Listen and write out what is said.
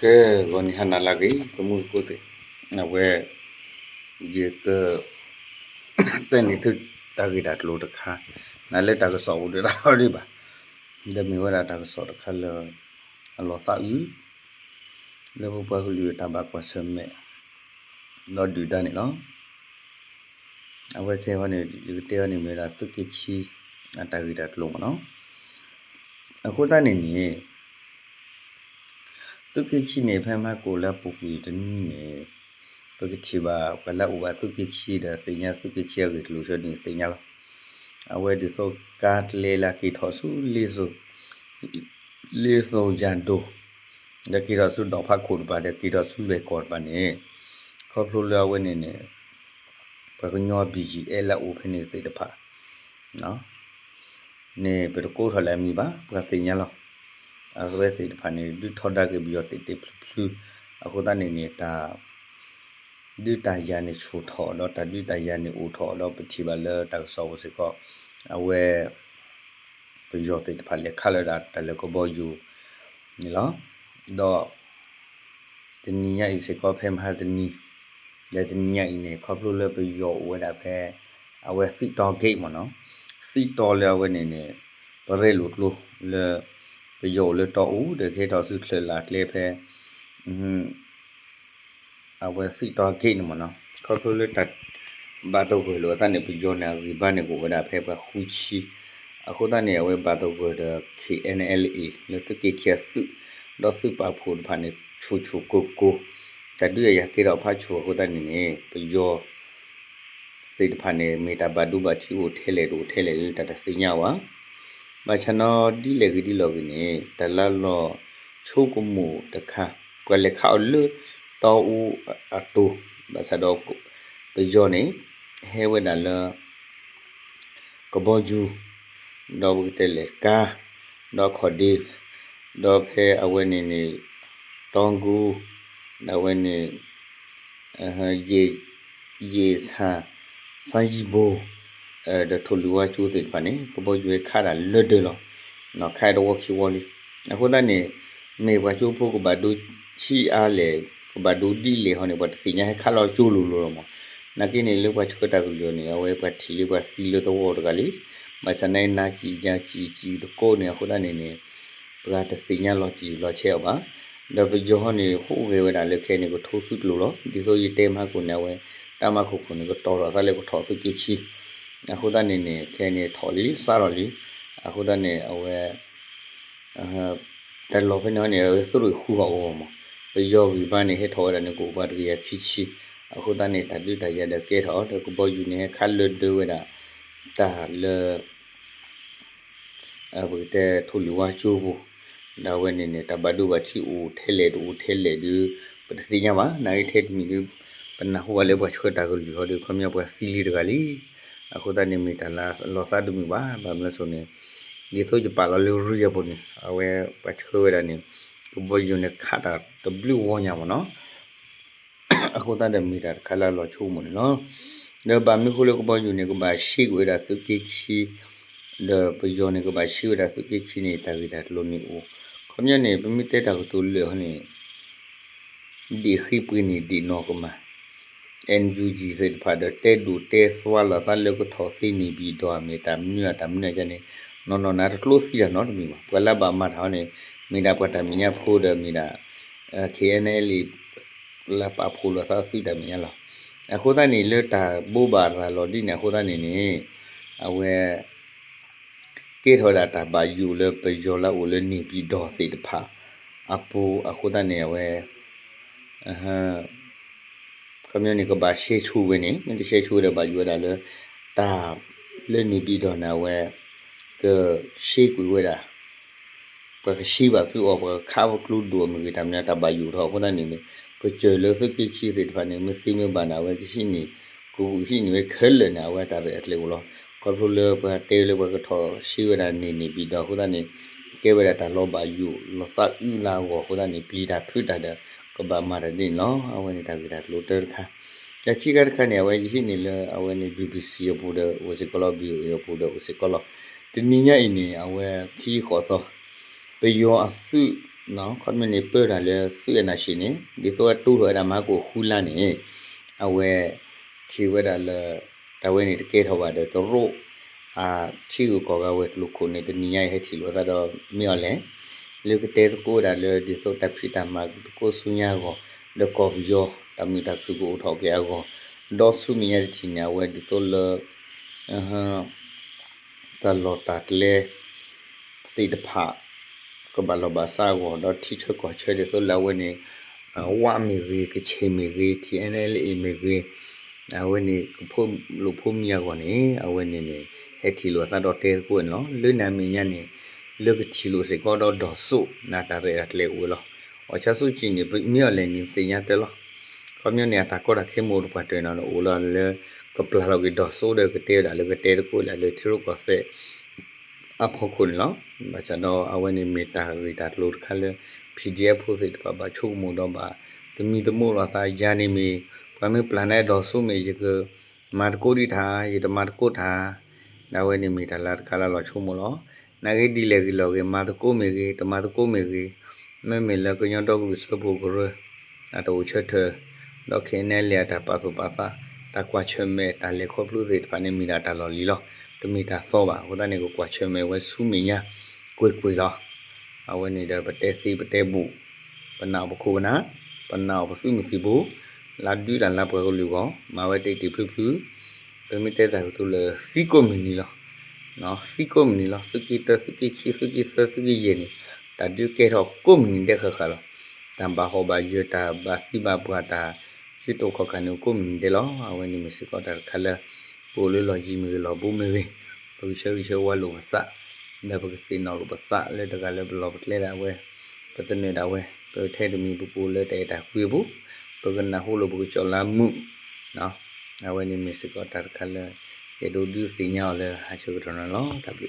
ကဲ ဂီၤနံၤဟါနၤလၢအဂ့ၤ တမူတကိးသ့ၣ်, အဝဲ ယက တဲန့ၢ်သုတၢ်ဂ့ၢ်တၢ်ကျိၤတခါ, နလၢတၢ်ကစီၣ်အိၣ်ဒီးတၢ်အီဒံးဘၣ်, ဒီးမ့ၢ်ဝဲဒၣ်တၢ်ကစီၣ်တခါလၢ အလီၤသးအုး လၢပပှၤကလုာ်အတၢ်ဘၣ်ကွၢ်ဆၢၣ်မဲာ် ဒီးဒုၣ်ဒါန့ၣ်လီၤ. အဝဲခဲအံၤန့ၣ် ယကတဲအီၤန့ၣ်မ့ၢ်ဝဲဒၣ်သုးက့ခံ အတၢ်ဂ့ၢ်တၢ်ကျိၤမ့ၢ်နီၤ. အဃိသတးန့ၣ်န့ၣ် သုးက့ခံန့ၣ် ဖဲမဟါကိၣ်လၢအပူၤကွံာ်တနွံန့ၣ် ပကထံၣ်ဘၣ် ပှၤလၢအအိၣ်ဘၣ်သုးက့ခံဒီးသ့ၣ်ညါသုးက့ခံအဂ့ၢ်ကျိၤဆၢန့ၣ်သ့ၣ်ညါလီၤ. အဝဲဒ်သိးကါကျဲလၢက့ၤထီၣ်ဆူ လ့သိၣ်ယၣ်ဒိၣ် ဒီးက့ၤထီၣ်ဆူဒီးဖးခိၣ်တဖၣ် ဒီးက့ၤထီၣ်ဆူလွဲၢ်ကီၢ်တဖၣ်န့ၣ် ခီဖျိလၢအဝဲန့ၣ်န့ၣ် ပှၤကညီ ဘီၣ်ယံၣ်အဲၣ် လၢအအိၣ်ဖဲန့ၣ်သ့ၣ်တဖၣ် န့ၣ် ပတကိးထီၣ်လၢအမံၤဘၣ် ပှၤသ့ၣ်ညါလီၤ. အဝဲသ့ၣ်တဖၣ်န့ၣ် ဒုးထီဒါက့ၤပယီၤတဲာ်တဲာ်ဖျုးဖျုး, အဃိသတးန့ၣ်န့ၣ် တၢ် ဒုးတၢ်ယၤန့ၣ်ဆူၣ်ထီၣ် ဒီးတၢ်ဒုးတၢ်ယၤန့ၣ်အိၣ်ထီၣ် ဒီးပထံၣ်ဘၣ်လၢတၢ်ကစီၣ်ပူၤစ့ၢ်ကီး အဝဲ ပယီၤသ့ၣ်တဖၣ်လဲၤခးလၢဒၣ်တၢ်လၢကဘီယူၤန့ၣ်လီၤ. ဒီး တနံၤညါအံၤစ့ၢ်ကီးဖဲမဟါတနံၤ ဒီးတနံၤညါအံၤန့ၣ် ခီဖျိလၢပယီၤအိၣ်ဝဲဒၣ်ဖဲ အဝဲသံးတီၤ gate မ့ၢ်နီၤ, သံးတီၤလၢအဝဲန့ၣ်န့ၣ် ပရဲၣ်လိာ်ကျိလၢ ပယီၤအိၣ်လၢတီအူ ဒီးကဟဲထီၣ်ဆူချၢၣ်လၢ်ကျဲဖဲ အဝဲသံးတီၤ gate န့ၣ်မ့ၢ်နီၤ, ခီဖျိလၢတၢ်ဘၣ်သဂၢၢ်လိာ်အသးန့ၣ် ပယီၤန့ၣ်အဂံၢ်ဘါန့ၣ်ကအိၣ်ဝဲဒၣ်ဖဲပှၤဃုဆံ, အဃိသတးန့ၣ် အဝဲဘၣ်သဂၢၢ်ဒီး K N L A လၢသုးက့ခံအသုး ဒီးသုးပာ်ဖှိၣ်တဖၣ်န့ၣ် ဆူၣ်ဆူၣ်ကိၢ်ကိၢ်, တၢ်ဒုးအယၤကဲထီၣ်ဖးဆူၣ်အဃိသတးန့ၣ်န့ၣ် ပယီၤ သ့ၣ်တဖၣ်န့ၣ် မ့ၢ်တၢ်ဘၣ်ဒိဘၣ်ထံးအိၣ်ထဲလဲၣ်တအိၣ်ထဲလဲၣ်လၢတၢ်တသ့ၣ်ညါဘၣ်. ဘၣ်ဆၣ်နီၤဒ်လဲၣ်ဂ့ၤဒ်လဲၣ်ဂ့ၤန့ၣ် တၢ်လၢလီၤဆိကမိၣ်တခါ ပှၤလဲၤခးအီၤလၢတီအူအတိၤ, ဘၣ်ဆၣ်ဒီး ပယီၤန့ၣ် ဟဲဝဲဒၣ်လၢ ကဘီယူၤ, ဒီးပကတဲလဲၣ်ကါ, ဒီးခီၣ်ဒ့, ဒီးဖဲအဝဲန့ၣ်န့ၣ် တီကူ, ဒီးအဝဲန့ၣ် ယ့ၣ်ဆၣ်, ဆၣ်ယံၣ်ဘိၣ်, ဒီးထိၣ်လွံၢ်ဝါကၠိသ့ၣ်တဖၣ်န့ၣ် ကဘီယူၤဟဲခးဒၣ်လၢဒၢးလီၤ, ခးတဝီခံဝီလံ. အဃိသတးန့ၣ် မ့ၢ်ပှၤကၠိဖိကဘၣ်ဒိဆံးအါလဲၣ် ကဘၣ်ဒိဒ်လဲၣ်ဟီန့ၣ် ပှၤတသ့ၣ်ညါ ဟဲခးလီၤကၠိလိၤလိၤလီၤမး. နာ်က့န့ၣ် လၢပှၤဆှၢတၢ်ကလုၢ်အီၤန့ၣ် အဝဲပှၤထံၣ်လၢပှၤသံလၢသဝီတဂၤလံ. ဘၣ်ဆၣ်နာ်က့ နၤစံၣ်ယၤစံၣ် စံၣ်တကိးန့ၣ် အဃိသတးန့ၣ်န့ၣ် ပှၤတသ့ၣ်ညါလီၤတံၢ်လီၤဆဲးအီၤဘၣ်. ဒီးပယီၤဟီန့ၣ် ဟူးဂဲၤဝဲဒၣ်လၢခဲအံၤန့ၣ် ကထိသုးကျိၤလီၤ. ဒ်သိးယတဲမဟါကိၣ်န့ၣ် အဝဲ တၢ်မၤခိၣ်ခိၣ်န့ၣ် ကတီၤထီၣ်သးလၢကထီၣ်သုးက့ခံ, အဃိသတးန့ၣ်န့ၣ် ခဲအံၤန့ၣ်ထီၣ်လံ စးထီၣ်လံ. အဃိသတးန့ၣ် အဝဲ တၢ်လီၢ်ဖဲန့ၣ်န့ၣ် အဝဲသုးရ့ၣ်ဃုဟီၣ်ကဝီၤမး, ပယီၤဂံၢ်ဘါန့ၣ် ဟဲထီၣ်ဝဲဒၣ်န့ၣ် ကအိၣ်ပှၤတကယၤခံဆံ, အဃိသတးန့ၣ် တၢ်ဒုးတၢ်ယၤဒီးကဲထီၣ် ဒီးကဘီယူၤန့ၣ် ဟဲခးလၢဒၢးဝဲဒၣ် တၢ်လၢ ပကတဲထိၣ်လွံၢ်ဝါကၠိပူၤ, ဒီးအဝဲန့ၣ်န့ၣ် တၢ်ဘၣ်ဒိဘၣ်ထံးအိၣ်ထဲလဲၣ်တအိၣ်ထဲလဲၣ်ဒီး ပတသ့ၣ်ညါဘၣ်. နာ်က့ထဲတမံၤဒီး ပနၢ်ဟူဘၣ်လၢပှၤဆှၢတၢ်ကလုၢ်ဟီဒီး ခီပညီပှၤသံလံတဂၤလံ. အဃိသတးန့ၣ် မ့ၢ်တၢ်လၢလီၤသးတမုာ်ဘၣ်. ဘၣ်မနုၤအဃိန့ၣ် ဒ်သိးယပာ်လီၤလၢရံအပူၤန့ၣ် အဝဲပှၤဆှၢဝဲဒၣ်န့ၣ် ကဘီယူၤန့ၣ်ခးတၢ်တဘျုးဂီၢ်ညါမးနီၤ. အဃိသတးဒီးမ့ၢ်တၢ်တခါလၢအလီၤဆိကမိၣ်န့ၣ်လီၤ. ဒီးဘၣ်မနုၤအဃိလၢကဘီယူၤန့ၣ် ကဘၣ်ရှဲကွံာ်ဝဲဒၣ်သုးက့ခံ ဒီးပယီၤန့ၣ် ကဘၣ်ရှဲဝဲဒၣ်သုးက့ခံန့ၣ် တၢ်ဂ့ၢ်တၢ်ကျိၤန့ၣ်အိၣ်. ခီပညီန့ၣ် ပမ့ၢ်တဲတၢ်ကတိၤလၢာ်ဟီန့ၣ် ဒ့ၣ်ဃ့ပှ့ၤန့ၣ်ဒ့ၣ်နီၢ်ကမၣ် NUG သ့ၣ်တဖၣ်ဒီး တဲဒိၣ်တဲသွါလိာ်သးလၢကထီၣ်သ့န့ၣ်ဘံၣ်ဒီး မ့ၢ်တၢ်မနုၤအတၢ်မနုၤန့ၣ် နီၢ်နီၢ်နၤတကျိသံတၢ်နီတမံၤဘၣ်. ပှၤလၢဘၣ်မၤတၢ်ဟီန့ၣ် မ့ၢ်ဒၣ်ပှၤတၢ်မဲာ်ညါဖိဒီးမ့ၢ်ဒၣ် KNLA လၢပာ်ဖှိၣ်လိာ်သးသုးတၢ်မဲာ်ညါလီၤ. အဃိသတးန့ၣ် လၢတၢ်ဘိးဘၣ်ရၤလီၤဒ်န့ၣ်အဃိသတးန့ၣ်န့ၣ် အဝဲ ကဲထီၣ်ဝဲဒၣ်တၢ်ဘၣ်ယိၣ်လၢပယီၤလၢအအိၣ်လၢန့ၣ်ဘံၣ်ဒီးသ့ၣ်တဖၣ်အပူၤအဃိသတးန့ၣ် အဝဲ ခီပညီန့ၣ် ကဘၣ်ရှဲဆိဝဲန့ၣ် မ့ၢ်တရှဲဆိဝဲဒီးဘၣ်ယိၣ်ဝဲဒၣ်လၢ တၢ်လၢန့ၣ်ဘံၣ်ဒီးန့ၣ် အဝဲ ကရှဲကွံာ်ဝဲဒၣ် ပှၤကရှဲဘၣ်ဖုးအီၤ ပှၤကခးဝဲကျိဒိၣ်အမုၢ်ဂ့ၤ တၢ်မနုၤတၢ်ဘၣ်ယိၣ်ထီၣ်အဃိသတးန့ၣ်န့ၣ် ကစၢၢ်လၢသုးက့ခံသ့ၣ်တဖၣ်န့ၣ် မ့ၢ်သ့မ့ၢ်ဘၣ်န့ၣ် အဝဲကဟံးန့ၢ် ကဂုာ်ဟံးန့ၢ်ဝဲခဲလၢာ်န့ၣ် အဝဲတၢ်ရဲၣ်အကျဲၤအိၣ်လီၤ. ခီဖျိလၢပှၤတဲလၢပှၤကထီၣ်ရှဲဝဲဒၣ်န့ၣ်န့ၣ်ဘံၣ်ဒီးအဃိသတးန့ၣ် ကဲဝဲဒၣ်တၢ်လီၤဘၣ်ယိၣ်လီၤသးအုးလၢအဂီၢ်အဃိသတးန့ၣ် ပျံၤတၢ်ဖုးတၢ်ဒီး ကဘၣ်မၤတၢ်ဒ်န့ၣ်လီၤ. အဝဲန့ၣ်တၢ်ဂ့ၢ်တၢ်ကျိၤတၢတခါ ဒီးခံခါတခါန့ၣ် အဝဲယဟံးန့ၢ်လၢအဝဲန့ၣ် BBC အပူၤဒီးအိၣ်စ့ၢ်ကီးလီၤ VOA အပူၤဒီးအိၣ်စ့ၢ်ကီးလီၤ. တနံၤညါအံၤန့ၣ် အဝဲခံဃိးသီ ပယီၤအသုး ခီပညီန့ၣ် ပၢတၢ်လၢသုးအနၢ်ဆံးန့ၣ် ဒ်သိးဝဲတူၢ်ထီၣ်ဝဲဒၣ်မၤဟါကိၣ်ဃုလါန့ၣ် အဝဲ ထံၣ်ဝဲဒၣ်လၢ တၢ်ဝဲန့ၣ်တကဲထီၣ်ဘၣ်ဒီးတရူး ထံဂုၤကီၢ်ဂၤဝဲၤကျိၤခိၣ်န့ၣ် တနံၤညါအံၤဟဲထံၣ်လိာ်သးဒီးမ့ၢ်အီၤလဲၣ် လၢကတဲသကိးဝဲဒၣ်လၢဒ်သိးတၢ်ဖံးတၢ်မၤကသကိးဆူညါအဂီၢ် ဒီးကီၢ်ပယီၤ တၢ်မုာ်တၢ်ခုၣ်ကအိၣ်ထီၣ်က့ၤအဂီၢ် ဒီးဆူမဲာ်ညါတထံၣ်န့ၣ် အဝဲဒ်သိးလၢ တၢ်လီၢ်တၢ်ကျဲ သ့ၣ်တဖၣ် ကဘၣ်လီၢ်ဘၣ်စးအဂီၢ် ဒီးထံဆၢကီၢ်ဆၢဒ်သိးလၢအဝဲန့ၣ် ဝမ့ၢ်ဂ့ၤ ကချ့ၣ်မ့ၢ်ဂ့ၤ ထံၣ်အဲၣ်အဲၣ်လ့ၣ်မ့ၢ်ဂ့ၤ အဝဲန့ၣ် ကဖိးလိာ်ဖိးမံအဂီၢ်န့ၣ် အဝဲန့ၣ်န့ၣ် ဟဲထံၣ်လိာ်အသးဒီးတဲသကိးန့ၣ်လီၤ. လၢန့ၣ်အမဲာ်ညါန့ၣ် လၢကထံၣ်လိာ်စ့ၢ်ကီးဒီးဒိၣ်စိန့ၣ် တၢ်ရဲၣ်တၢ်ကျဲၤအိၣ်ဝဲလီၤ. အီၣ်ဆၣ်စူးကၠံန့ၣ် မ့ၢ်အီၤလဲၣ်န့ၣ် သ့ၣ်ညါတၢ်လီၤ. ခီပညီန့ၣ် အတၢ်ကီတၢ်ခဲမ့ၢ်အိၣ်တပှၢ်တၢၢ်န့ၣ် အိၣ်လီၤလၢ ကပျၢ်လီၤက့ၤဒိၣ်စိဒီးကတဲဝဲဒၣ်လၢကတဲသကိးဒၣ်လၢထံရူၢ်ကီၢ်သဲး အဖီခိၣ်န့ၣ်လီၤ. ဘၣ်ဆၣ်ဒီးအဝဲန့ၣ်မ့ၢ်တၢ်ဂ့ၢ်တၢ်ကျိၤတခါလၢ PDF ဖိသ့ၣ်တဖၣ်ဘၣ်ဆိကမိၣ်ဒီးဘၣ် သမံသမိးလိာ်သးယၤန့ၣ်မ့ၢ် ပှၤမ့ၢ်ပျၢ်န့ၣ်ဒိၣ်စိမ့ၢ် ယကမၤသကိးဒံးတၢ် ယတမၤသကိးတၢ် ဒ်ဝဲန့ၣ်မ့ၢ်တၢ်လၢတခါလၢလီၤဆိကမိၣ်လီၤ. နာ်ဂ့ၤဒ်လဲၣ်ဂ့ၤလီၤဂ့ၤ မၤသကိးမ့ၢ်ဂ့ၤ တမၤသကိးမ့ၢ်ဂ့ၤ မ့မ့ၢ်လၢကညီဒီကလုာ်စၢဖှိၣ်ကရၢ အတအိၣ်ဆၢထၢၣ် ဒီး KNLA အတၢ်ပာ်သူၣ်ပာ်သး တၢ်ကွၢ်ဆၢၣ်မဲာ်တၢ်လဲၤခီဖျိသ့ၣ်တဖၣ်န့ၣ် မ့ၢ်ဒၣ်တၢ်လီၢ်လံၤလီၤ. တမ့ၢ်တၢ်သီဘၣ်. အဃိသတးန့ၣ် ကကွၢ်ဆၢၣ်မဲာ်ဝဲဆူမဲာ်ညါ ကွ့ၢ်ကွ့ၢ်လီၤ. အဝဲန့ၣ်ဒီးပတဲသ့ပတဲဘူၣ် ပနာ်အီၤပခိၣ်ပနၢ် ပနာ်အီၤပသုးမုၢ်သံၣ်ဘိ လၢဒုးတၢ်လၢပှၤကလုာ်အဂီၢ် မၤဝဲတ့ၢ်တ့ၢ်ဖျုးဖျုး ပမ့ၢ်တဲတၢ်ကတိၤလၢသံကိးမုၢ်နံၤလီၤ. သံကိးမုၢ်နံၤလီၤ. သုးက့တၢ သုးက့ခံ သုးက့သၢ သုးက့ယဲၢ်န့ၣ် တၢ်ဒုးကဲထီၣ်ကိးမုၢ်နံၤဒဲးဃၣ်ဃၣ်လီၤ. တၢ်ဘၣ်ဟီၣ်ဘၣ်ယၢၤ တၢ်ဘၣ်သံဘၣ်ပှၢ် တၢ်စုတီၢ်ခီၣ်ခါန့ၣ် ကိးမုၢ်နံၤဒဲးလီၤ. အဝဲန့ၣ်မ့ၢ်စ့ၢ်ကီးတၢ်တခါလၢ ပအိၣ်လၢလီၢ်ယံၤမ့ၢ်ဂ့ၤ လီၢ်ဘူးမ့ၢ်ဂ့ၤ ပကဆၢဂ့ၤဆၢဝါလိာ်ပသး ဒီးပကသ့ၣ်နီၣ်လိာ်ပသးလၢတဂၤလၢပလီၢ်ပကျဲဒၣ်ဝဲ ပသနၢၣ်ဒၣ်ဝဲ ပထဲတမံၤပကအိၣ်လၢတၢ်အဲၣ်တၢ်ကွံအပူၤ ပကနၢ်ဟူလိာ်ပကစီၣ်လၢမုာ် အဝဲန့ၣ်မ့ၢ်စ့ၢ်ကီးတၢ်တခါလၢ ယအဲၣ်ဒိးဒုးသ့ၣ်ညါအီၤလၢဟါဆၢကတီၢ်န့ၣ်လီၤ. တၢ်ဘျုး